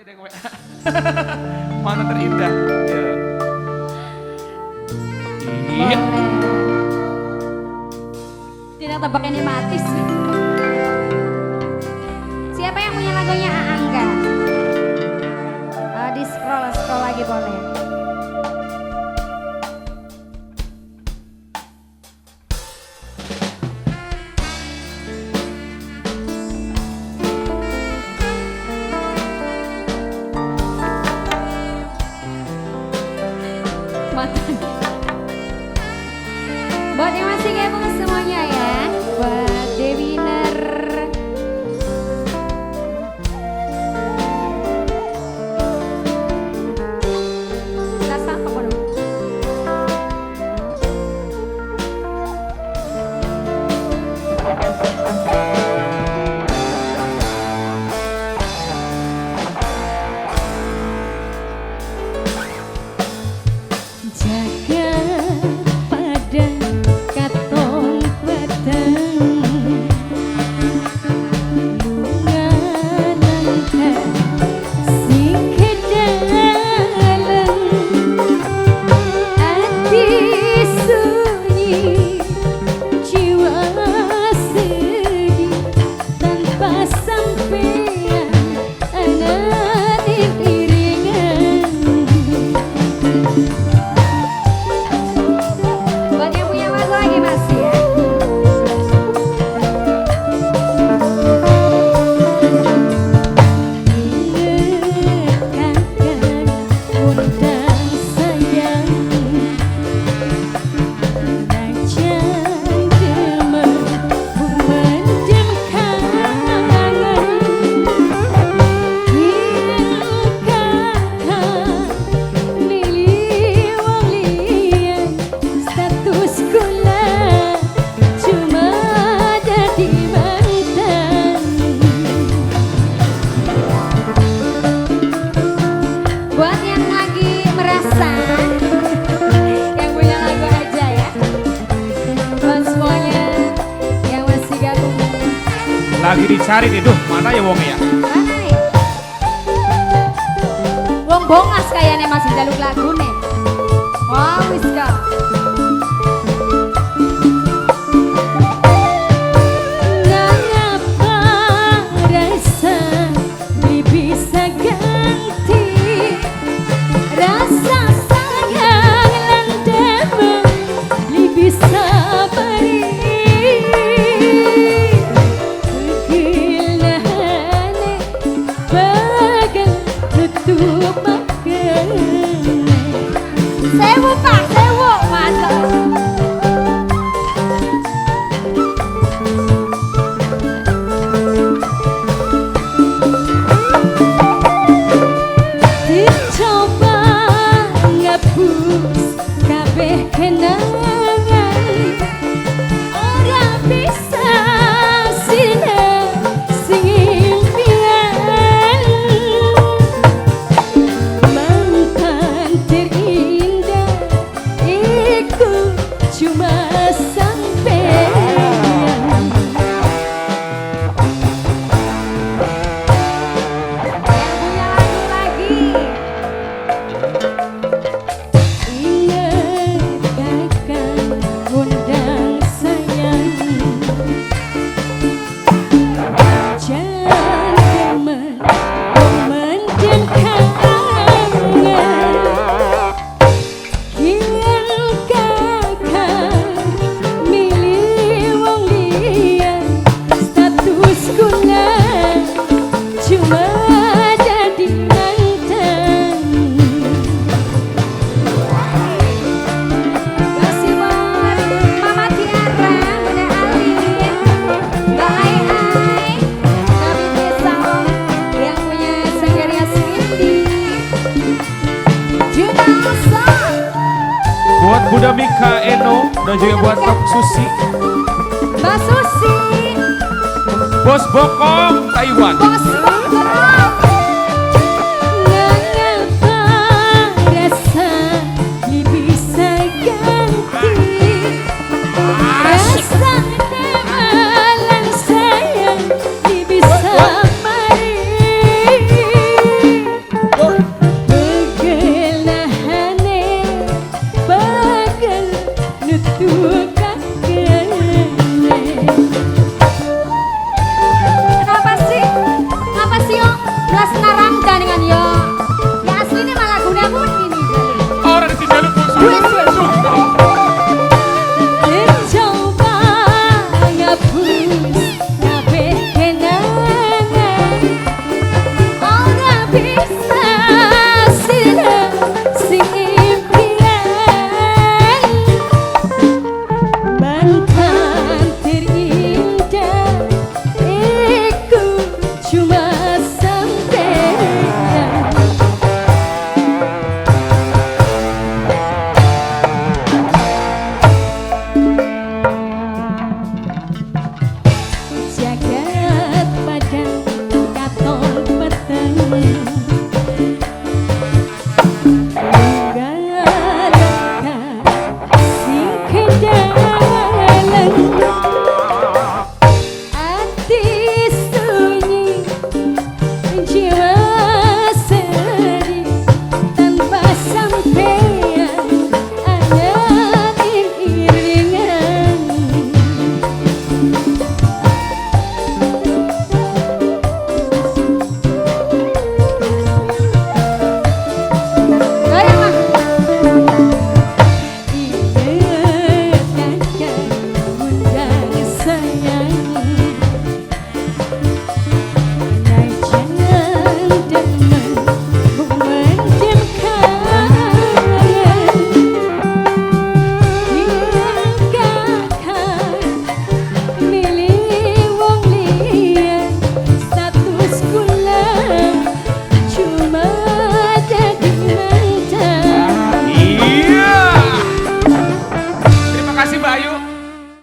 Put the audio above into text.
Ada yang WA. Mana terindah. Ya. Iya. Tidak tebak ini mati sih. Siapa yang punya lagunya Angga? Di scroll scroll lagi boleh. Buat yang masih gabung semuanya ya, buat Dewiner. Kita sapa kono. Jaga padang katon peteng lunga nang sing kedalem ati sunyi jiwa sedih tanpa sampean anane iringan. Buat yang punya lagu lagi masih ya. Ingat kakak undang sayang najan demen mendem kangen. Yen kakak milih wong liya status kula cuma jadi mantan. Buat yang lagi merasa yang punya lagu aja ya. Buat semuanya yang masih gabung. Lagi dicari nih, duh, mana ya wongnya ya? Mana ya? Wong bongas kayaknya masih jaluk lagu nih. Wah, wis kak. Ngapa rasa beli bisa ganti rasa sayang lan demen beli bisa beri Pegel pegel tutup makene. Sewu pak, sewu masuk. Dicoba ngapus kabeh kenangan ora bisa sina sing impian mantan terindah iku cuma sampean. Yang punya lagu lagi. Ingat kakak undang sayang jangan demen mendem kangen. Kian kakak milih wong liya status kula cuma jadi mantan. Masih buat Mama Tiara, Bunda Ali, Mbak Ai Ai, Nabi Tesau, yang punya Sanggaria Swindi, Juta Asa, Buat Bunda Mika Eno dan juga buat Tok Susi, Mbak Susi, Bos Bokong Taiwan. Bos Bokong. Ngapa rasa li bisa ganti rasa lan sayang li bisa mari. Bisa.